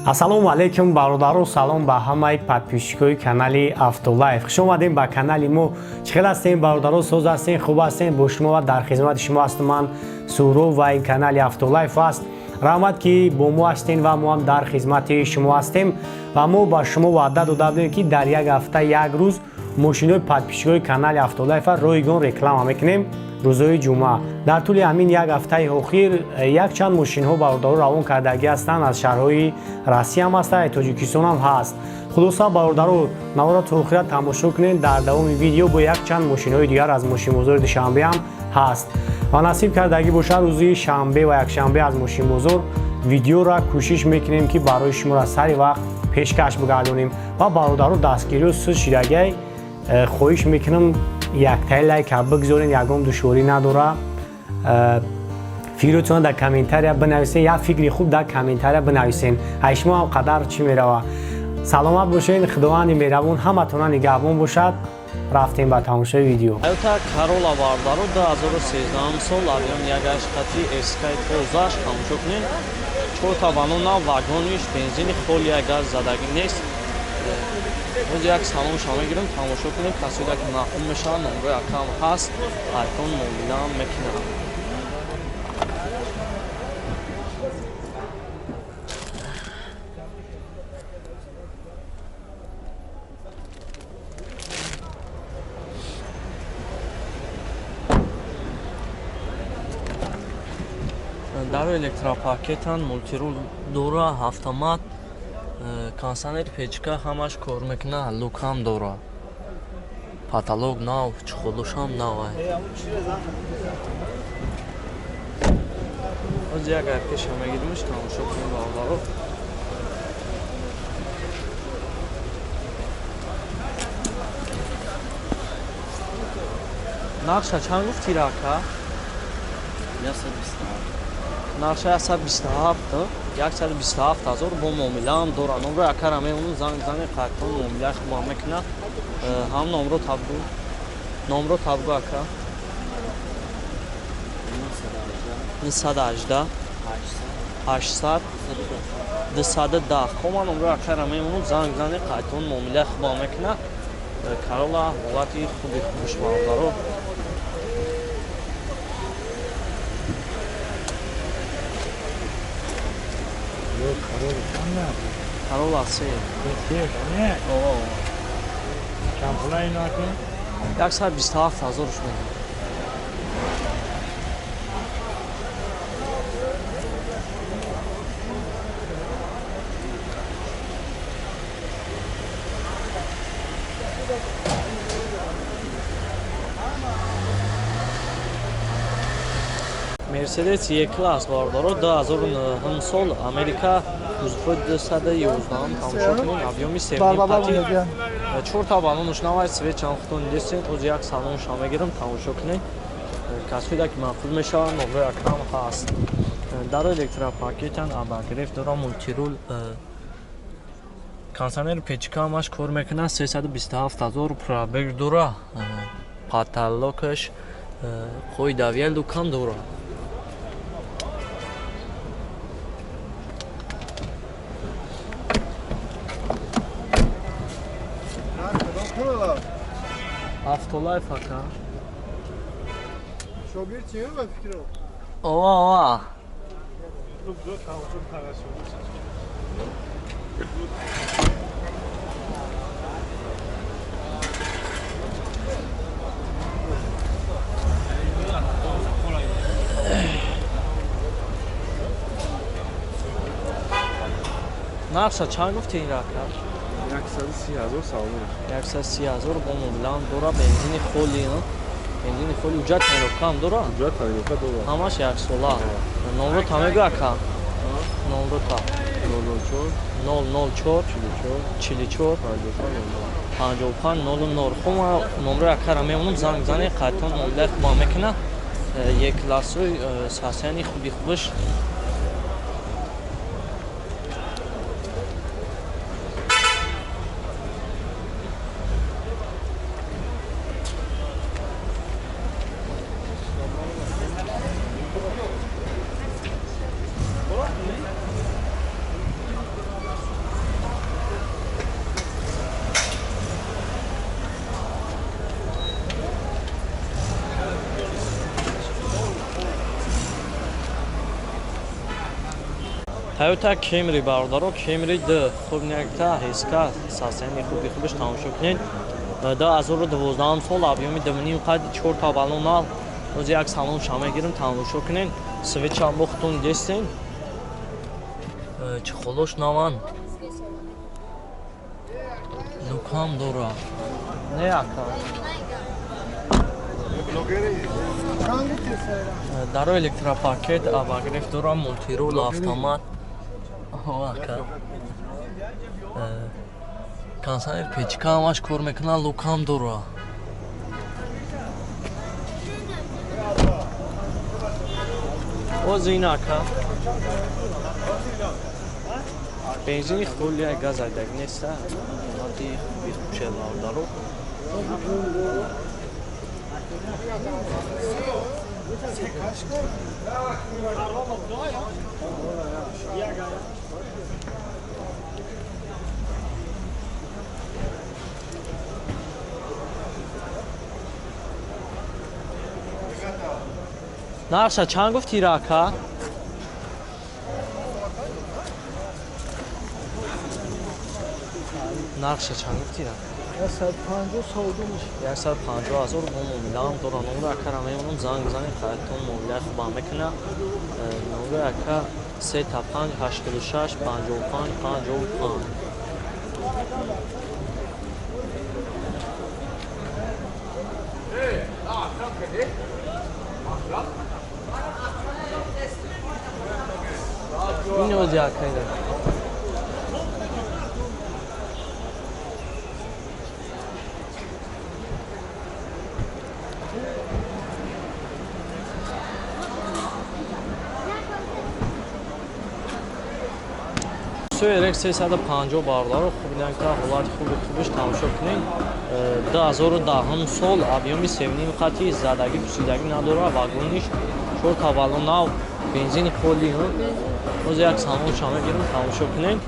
Ассалому алайкум, бародаро, салом ба ҳамаи подписчикои канали Автолайф. Хуш омадем ба канали мо. Чӣ хел ҳастем, бародаро, соз ҳастем, хуб ҳастем? Бо шумо ва дар хизмати шумо ҳастам ман Суҳроб ва ин канали Автолайф аст. Раҳмат, ки бо мо ҳастем ва мо ҳам дар хизмати шумо ҳастем. Ва мо ба шумо ваъда дода будем, ки дар як ҳафта як рӯз мошинои подписчикои канали Автолайфа ройгон реклама мекунем рӯзҳои ҷумъа. Дар тӯли ҳамин як ҳафтаи охир якчанд мошинҳо, бародаро, равон кардагӣ ҳастанд, аз шаҳрҳои Россия ҳам ҳастанд, Тоҷикистон ҳам ҳаст. Хулоса, бародаро, навора то охира тамошо кунед. Дар давоми видео бо якчанд мошинҳои дигар аз мошинбозори Душанбе ҳам ҳаст ва насиб кардагӣ бошад, рӯзи шанбе ва якшанбе аз мошинбозор видеора кӯшиш мекунем, ки барои шуморо сари вақт пешкаш бигардонем. Ва бародаро, дастгириё суз шидагиай, хоҳиш мекунам, яктаи лайка бигзорен, ягон душворӣ надора. Фикротонро дар комментария бинависен, як фикри хуб дар комментария бинависен, ай шумо ҳам қадар чӣ мерава. Саломат бошен, Худованди меҳрабон ҳаматона нигаҳбон бошад. Рафтем ба тамошои видео. Toyota Corolla, бародаро, 2013 сол, объём 1,8 хати SK тозаш, тамошо кунед. Чорта вано нав, вагониш, бензини холи, газ задагӣ нест. Боз як салонша мегирем, тамошо кунем. Касоида ки маъқул мешавад, номрои акам ҳаст, ҳайтон муомилаам мекунад. Дару электропакетан, мультирул дора, автомат, кондиционер, печка ҳамаш кор мекунад, люкам дора, потолок нав, чехолушам нав. Оз як пеша мегиримш, тамошо кунем, бародаро. Нархша чанд гуфти, рака? Нархша 127, 127 ҳазор, бо муомилаам дора. Номро акара мемонам, занг зане, қайтон муомилааш хуба мекунад. Ҳам номро табгу, номро табгу, ака. 918 800 210. Хо, ман номро акара мемонам, занг зане, қайтон муомилаи хуба мекунад. Карола ҳолати хуби хубш, бародаро. Карола се. Чанд пула ино, ака? 127 ҳазорш мегӯям. Мерседес Е класс, бародаро, 2009 сол, Америка, кузовҳои 211, тамошо кунем, объёми 3,5 пати, чорта балонуш навай, свет чанд хутон дестен. Оз як салонша мегирам, тамошо кунем. Касоида ки маъқул мешаванд, номрои акам ҳаст. Дару электропакетан, обогрев дора, мультирул, кондиционер, печка ҳамаш кор мекунад. 327 ҳазор пробег дора, потолокаш қоидавия, люкам дора. Автолайф, ака. Шогирд чиё ба фикро? Ова, ова. Нархша чанд гуфти ин, рака? 130 ҳазор саволаш. 130 ҳазор, бо муомилаам дора, бензини холи, бензини холи, уҷат тонировкаам дора. Уҷат тонировка дора. Ҳамаш яксола. Номро та мегӯ, ака? Номро та. 004 004 44 44 55 55 00. Хуб, ман номрои акара мемонам, занг зане, қайтон муомилаи хуба мекунад. Е классои сасияни хуби хубаш. Toyota Camry бародаро, Camry 2 хуб якта ҳеска состояние хуби хубаш тамошо кунед. 2012 сол объёми 2.5 қад 4 та баллон нав. Оз як салон ша мегирим тамошо кунед. Свеча ҳам бохтон дестен. Чехолош наван. Лукам дора. Не ака. Даро электропакет, обогрев дора, мультирул, автомат. Ака. Кондиционер печка ҳамаш кор мекунад, лукам дора. Оз ин ака. Бензини холия газ айдаг неста. Ҳолати хуби хубше бародаро. Нарша чанд гуфти ира ака? Нарша чанд гуфти ира? 150 савдо мешавад. 150 ҳазор бо муомилаам дора. Номро акара мемонам, занг бизанед, харидтон муомилаи хубам мекуна. Номро ака 3 та 5 86 55 55. Ин ози ака ина. Суерек 350 бародаро, хуб инакта ҳолати хуби хубиш тамошо кунед. 2010 сол объёми 7.5 қати задагӣ пусидагӣ надора, вагониш 4 та баллон нав, бензини холи. Боз як салон ша мегирем тамошо кунед.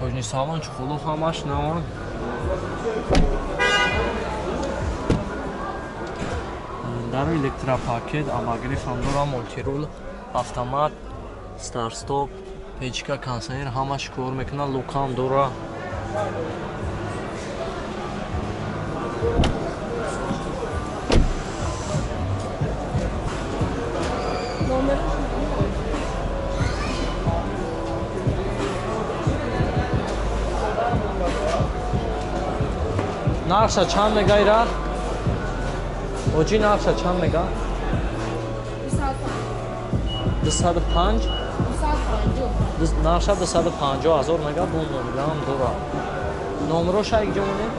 Кожни салон чухулу ҳамаш наван. Дар электропакет, обогрев ҳам дора, мультирул, автомат, старт-стоп, печка, кондиционер ҳамаш кор мекунад, лукам дора. Нарша чанд мега ира? Оҷи нарша чанд мега? 205. Нарша 250 ҳазор мега, бо номилаам дора. Номроша якҷо монед?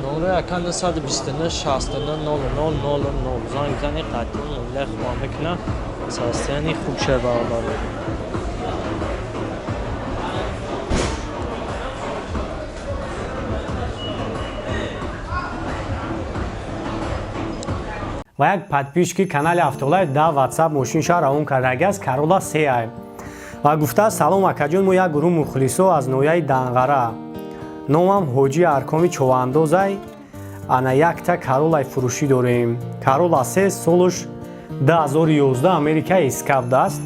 Номрои ака 929 69 00 00. Занг бизанед, қатъи муомилаи хубам мекунад. Состояние хуб шуд бародаро. Ва як подписчики канали Автолайф дар WhatsApp мошинша равон кардагиаст Corolla 3 ва гуфтааст: салом акаҷон, мо як гурӯҳ мухлисо аз ноҳияи Данғара, номам Ҳоҷи Аркоми Човандозай, ана якта Corolla фурӯшӣ дорем. Corolla 3 солш 2011 Америка Escape аст.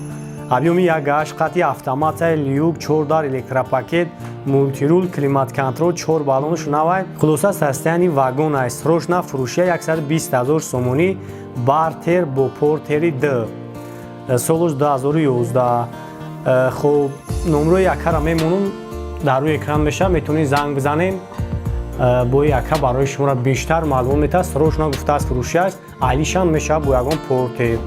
Объёми 1.8 қати автомата, люк, 4 дар электропакет, мультирул, климат-контроль, 4 баллонш навай. Хулоса состояние вагон аст. Срочно фурӯшия 120 ҳазор сомонӣ, бартер бо портери Д. Солш 2011. Хоб номрои акара мемонам, дар рӯи экран мешавад, метавонед занг бизанед. Бо ака барои шуморо бештар маълум метавад. Срочно гуфтааст фурӯшӣ аст, алишам мешавад бо ягон портер.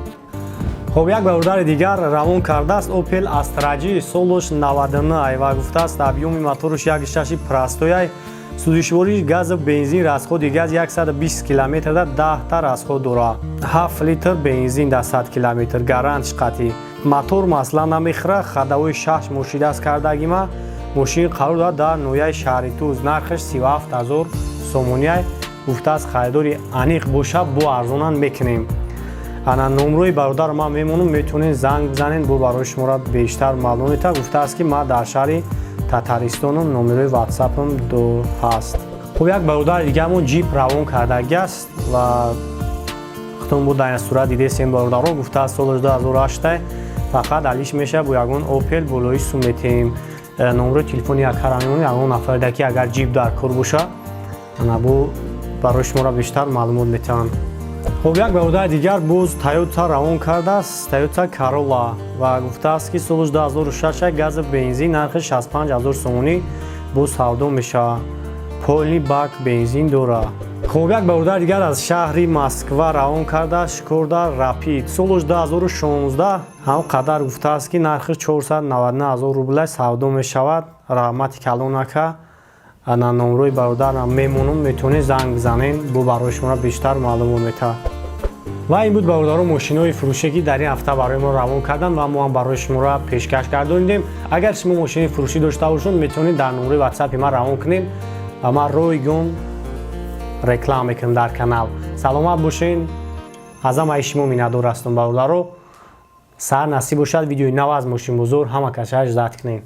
Хоб як бародари дигар равон кардааст Opel Astra G солош 99 ва гуфтааст объёми моторш 1.6 простояй, сӯзишвории газу бензин, расходи газ 120 километр да 10 та расход дора, 7 литр бензин да 100 километр, гарантиш қатъӣ. Мотор масла намехӯра, ходовой 6 мошидаст кардагима. Мошин қарор дорад дар ноҳияи Шаҳритуз, нархаш 37 ҳазор сомония. Гуфтааст харидори аниқ боша, бо арзонан мекунем. Ана номрои бародар ман мемонам, метавонед занг бизанед, бо барои шуморо бештар маълум метавад. Гуфтааст ки ман дар шаҳри Татаристонам, номерои ватсапам ду ҳаст. Хуб, як бародари дигаамон ҷип равон кардагиаст ва хутон буд, дар сурат дидесем, бародаро. Гуфтааст, соли 2008, фақат алиш меша бо ягон Опел болои сум метем. Номерои телефони якара мемонем. Ягон нафаре ки агар ҷип дар кор боша, анабу барои шуморо бештар маълумот метаванд. Хуб, як бародари дигар боз Тойота равон кардааст, Тойота Карола, ва гуфтааст, ки соли 2006, гази бензин, нархи 65 ҳазор сомонӣ боз савдо мешавад, полный бак бензин дорад. Хуб, як бародари дигар аз шаҳри Москва равон кардааст Шкода Рапид, соли 2016, ҳам қадар гуфтааст, ки нархи 499 ҳазор рубля савдо мешавад. Раҳмати калон, ака. На номрои бародарам мемонам, метавонед занг бизанед, бо барои шуморо бештар маълумот метавад. Ва ин буд, бародаро, мошинои фурӯше, ки дар ин ҳафта барои мо равон карданд ва мо ҳам барои шуморо пешкаш гардонидем. Агар шумо мошини фурӯшӣ дошта бошед, метавонед дар номрои ватсапи ман равон кунед ва ман ройгон реклама мекунам дар канал. Саломат бошед, аз ҳамаи шумо миннатдор ҳастам, бародаро. Сар насиб бошад, видеои нав аз мошинбозор ҳама касаш зад кунед.